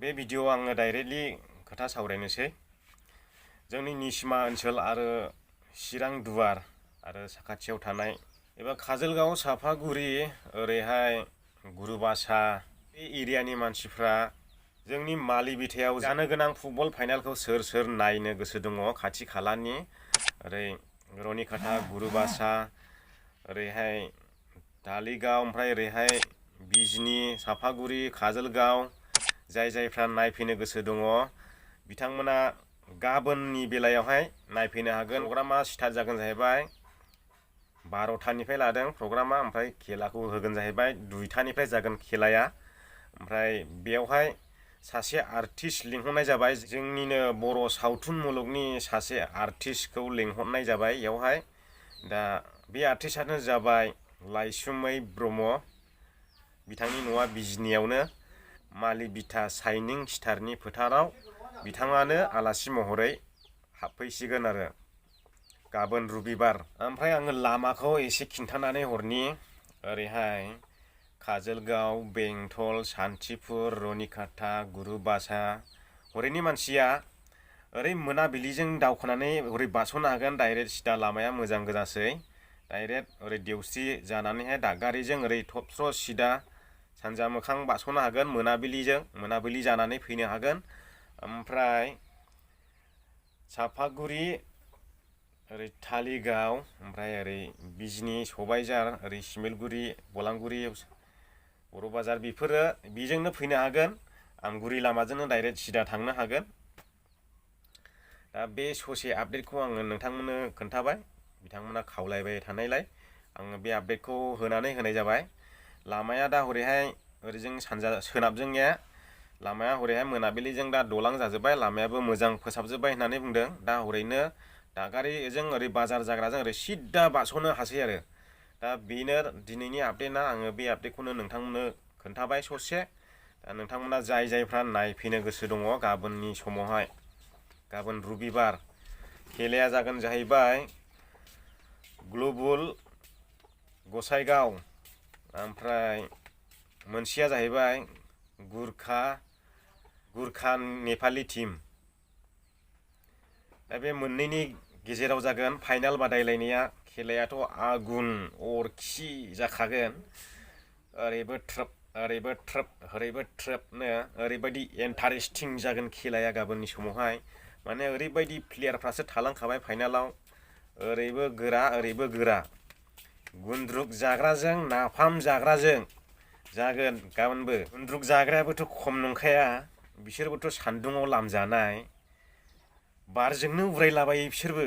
बे भिडिअ'आव आङो डाइरेक्टलि खोथा सावरायनोसै। जोंनि निसिमा ओनसोल आरो चिरां दुवार आरो साखाथियाव थानाय एबा काजलगाव सापागुरि ओरैहाय गुरुबासा बे एरियानि मानसिफ्रा जोंनि मालि बिथायाव जानो गोनां फुटबल फाइनालखौ सोर सोर नायनो गोसो दङ खाथि खालानि ओरै रनिकाटा गुरुबासा ओरैहाय धालिगाव ओमफ्राय ओरैहाय बिजनी सापागुरि काजलगाव जाय जायफ्रा नायफैनो गोसो दङ बिथांमोना गाबोननि बेलायावहाय नायफैनो हागोन। प्रग्रामा स्टार्ट जागोन जाहैबाय 12टानिफ्राय लादों प्रग्रामा, ओमफ्राय खेलाखौ होगोन जाहैबाय 2टानिफ्राय जागोन खेलाया। ओमफ्राय बेयावहाय सासे आर्टिस्ट लिंहरनाय जाबाय, जोंनिनो बर' सावथुन मुलुगनि सासे आर्टिस्टखौ लिंहरनाय जाबाय बेयावहाय। दा बे आर्टिस्टआनो जाबाय लाइसुमै ब्रह्म। बिथांनि न'आ बिजनीयावनो मालि बिथा शाइनिं स्टारनि फोथाराव बिथाङानो आलासि महरै हाबफैसिगोन आरो गाबोन रबिबार। ओमफ्राय आङो लामाखौ एसे खिन्थानानै हरनि। ओरैहाय काजलगाव, बेंटल, सान्थिपुर, रनिकाटा, गुरुबासा हरैनि मानसिया ओरै मोनाबिलिजों दावखोनानै हरै बारस'नो हागोन। डाइरेक्ट सिदा लामाया मोजां गोजासै। डाइरेक्ट ओरै देवस्रि जानानैहाय दादगारिजों ओरै थबस्र' सिदा सानजा मोखां बारस'नो हागोन। मोनाबिलि जानानै फैनो हागोन। ओमफ्राय सापागुरि ओरै धालिगाव ओमफ्राय ओरै बिजनी सबायझार ओरै सिमलगुरि बलांगुरि बर' बाजार बेफोरो बेजोंनो फैनो हागोन। आमगुरि लामाजोंनो डाइरेक्ट सिदा थांनो हागोन। दा बे ससे आपडेटखौ आङो नोंथांमोननो खोन्थाबाय। बिथांमोना खावलायबाय थानायलाय आङो बे आपडेटखौ होनानै होनाय जाबाय। लामाया दा हरैहाय ओरैजों सानजा सोनाबजोंनिया लामाया हरैहाय मोनाबिलिजों दा दलां जाजोब्बाय। लामायाबो मोजां फोसाबजोब्बाय होननानै बुंदों। दा हरैनो दादगारिजों ओरै बाजार जाग्राजों ओरै सिदा बारस'नो हासै आरो। दा बेनो दिनैनि आपडेटआ। आङो बे आपडेटखौनो नोंथांमोननो खोन्थाबाय ससे। दा नोंथांमोना जाय जायफ्रा नायफैनो गोसो दङ गाबोननि समावहाय, गाबोन रबिबार खेलाया जागोन जाहैबाय ग्लबुल गसाइगाव, ओमफ्राय मोनसेया जाहैबाय गुरखा नेपालि टीम। दा बे मोननैनि गेजेराव जागोन फाइनाल बादायलायनाया। खेलायाथ' आगुन अरखि जाखागोन। ओरैबो ट्रोप ओरैबो ट्रोप ओरैबो ट्रोपनो ओरैबायदि इन्टारेस्टिं जागोन खेलाया गाबोननि समावहाय। माने ओरैबायदि प्लेयारफ्रासो थालांखाबाय फाइनालाव। ओरैबो गोरा ओरैबो गोरा। गुन्द्रुक जाग्राजों नाफाम जाग्राजों जागोन गाबोनबो। गुन्द्रुक जाग्रायाबोथ' खम नंखाया। बिसोरबोथ' सान्दुङाव लामजानाय, बारजोंनो उरायलाबायो बिसोरबो।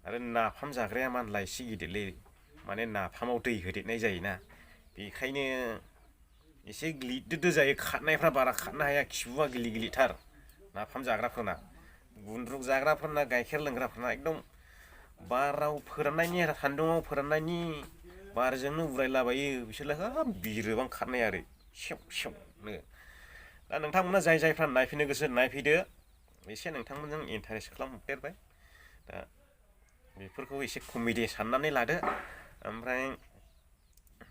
आरो नाफाम जाग्राया मानला एसे गिदिरलै, माने नाफामाव दै होदेरनाय जायोना, बेखायनो एसे गिलिरदो जायो। खारनायफ्रा बारा खारनो हाया, खिबुआ गिलिर गिलिरथार नाफाम जाग्राफोरना। गुन्द्रुक जाग्राफोरना गाइखेर लोंग्राफोरना एकदम बाराव फोराननायनि सान्दुङाव फोराननायनि बारजोंनो उरायलाबायो बिसोरलाय। हाब बिरोबां खारनाया ओरै सेव सेवनो। दा नोंथांमोना जाय जायफ्रा नायफैनो गोसो नायफैदो। एसे नोंथांमोनजों इन्टारेस्ट खालामहरदेरबाय। दा बेफोरखौ एसे कमेडि साननानै लादो। ओमफ्राय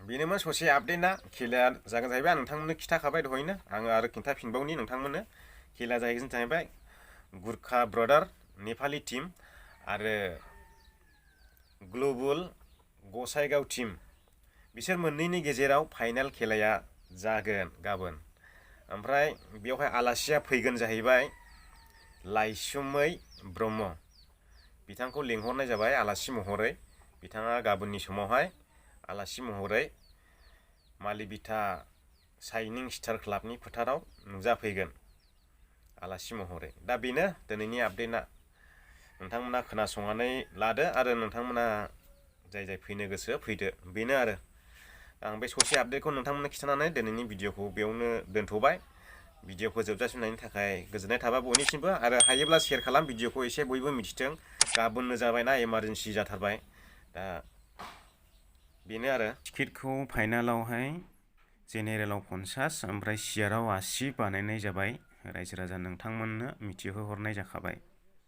बेनोमोन ससे आपडेटआ। खेलाया जागोन जाहैबाय आं नोंथांमोननो खिन्थाखाबाय दहायनो। आङो आरो खिन्थाफिनबावनि नोंथांमोननो। खेला जाहैगोन जाहैबाय गुरखा ब्रादार नेपालि टीम आरो ग्लबुल गसाइगाव टीम, बिसोर मोननैनि गेजेराव फाइनाल खेलाया जागोन गाबोन। ओमफ्राय बेवहाय आलासिया फैगोन जाहैबाय लाइसुमै ब्रह्म। बिथांखौ लिंहरनाय जाबाय आलासि महरै। बिथाङा गाबोननि समावहाय आलासि महरै मालि बिथा शाइनिं स्टार क्लाबनि फोथाराव नुजाफैगोन आलासि महरै। दा बेनो दिनैनि आपडेटआ। नोंथांमोना खोनासंनानै लादो आरो नोंथांमोना जाय जाय फैनो गोसो फैदो। बेनो आरो आं बे ससे आपडेटखौ नोंथांमोननो खिन्थानानै दिनैनि भिडिअखौ बेयावनो दोनथ'बाय। भिडिअखौ जोबजासिम नायनो थाखाय गोजोननाय थाबाय बयनिसिमबो। आरो हायोब्ला शेयार खालाम भिडिअखौ, एसे बयबो मिथिथों। गाबोननो जाबायना, इमारजेन्सि जाथारबाय। दा बेनो आरो टिकेटखौ फाइनालावहाय जेनेरेलाव 50 ओमफ्राय सियाराव 80 बानायनाय जाबाय। रायजो राजा नोंथांमोननो मिथिहोहरनाय जाखाबाय।